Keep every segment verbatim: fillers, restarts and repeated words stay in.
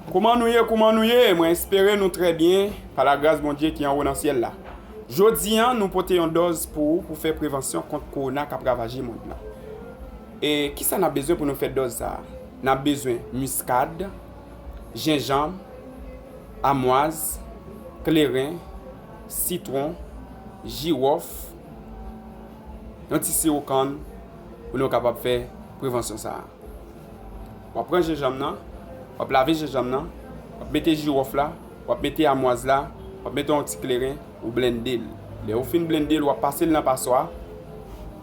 Kouman nou ye, kouman nou ye? Mwen espere nou trè byen, pa lagras Bondye ki anwo nan syèl la. Jodi a, nou pote yon dòz pou ou pou fè prevansyon kont kowona k ap ravaje mond lan. E kisa n ap bezwen pou nou fè dòz sa a? N ap bezwen miskad, jenjanm, amwaz, kleren, sitwon, jiwòf, yon ti siwo kann pou nou kapab fè prevansyon sa a. W ap pran jenjanm nan, w ap lave jenjanm nan, w ap mete jiwòf la, w ap mete amwaz la, w ap mete yon ti kleren, ou blende l. Lè ou fin blende l, w ap pase l nan paswa.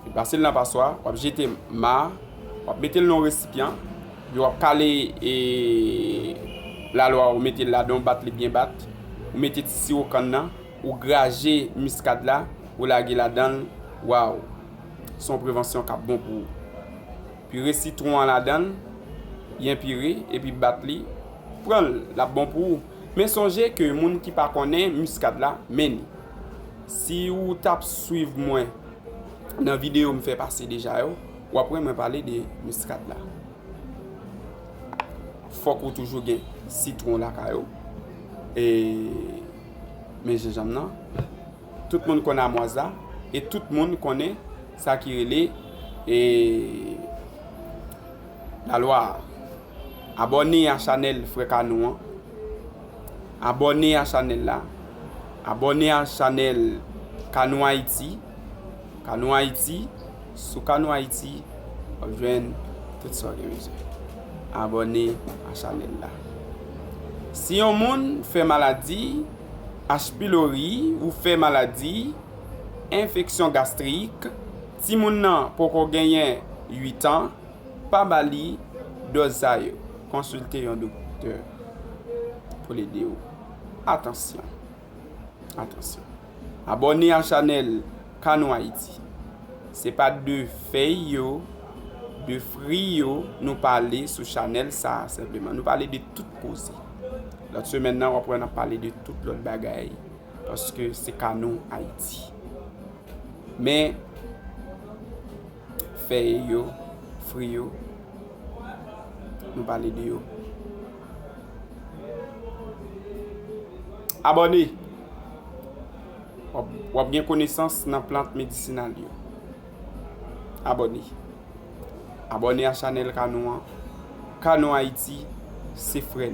Ou pase l nan paswa, w ap jete ma a, w ap mete l nan yon resipyan, epi w ap kale e, lalwa, ou mete l ladan, ou bat li byen bat, ou mete ti siwo kann nan, ou graje miskad la, ou lage ladan l, waw, se yon prevansyon k ap bon pou ou. Pire sitwon an ladan l, byen pire, epi bat li, pran l, l ap bon pou ou. Men sonje ke moun ki pa konnen miskad la, men ni. Si ou t ap swiv mwen nan videyo m fè pase deja yo, w ap wè mwen pale de miskad la. Fòk ou toujou gen sitwon lakay ou. E, men jenjanm nan, tout moun konn amwaz la, e tout moun konnen sa ki rele, e, lalwa a. Abòne a chanèl Frè Kanou an. Abòne a chanèl la. Abòne a chanèl Kanou Ayiti. Kanou Ayiti. Sou Kanou Ayiti, w ap jwenn tout sa w gen bezwen. Abòne a chanèl la. Si yon moun fè maladi H. pylori ou fè maladi enfeksyon gastrik, timoun nan poko genyen uit an, pa ba li dòz sa yo. Konsilte yon doktè pou l ede w. Atansyon. Atansyon. Abòne a chanèl Kanou Ayiti. Se pa de fèy yo, de fri yo nou pale sou chanèl sa a senpleman. Nou pale de tout koze. Lòt semèn nan, w ap wè n ap pale de tout lòt bagay. Paske se Kanou Ayiti. Men, fèy yo, fri yo, nou pale de yo. Abòne. W ap, w ap gen konesans nan plant medisinal yo. Abòne. Abòne a chanèl Kanou an. Kanou Ayiti, se frè nou.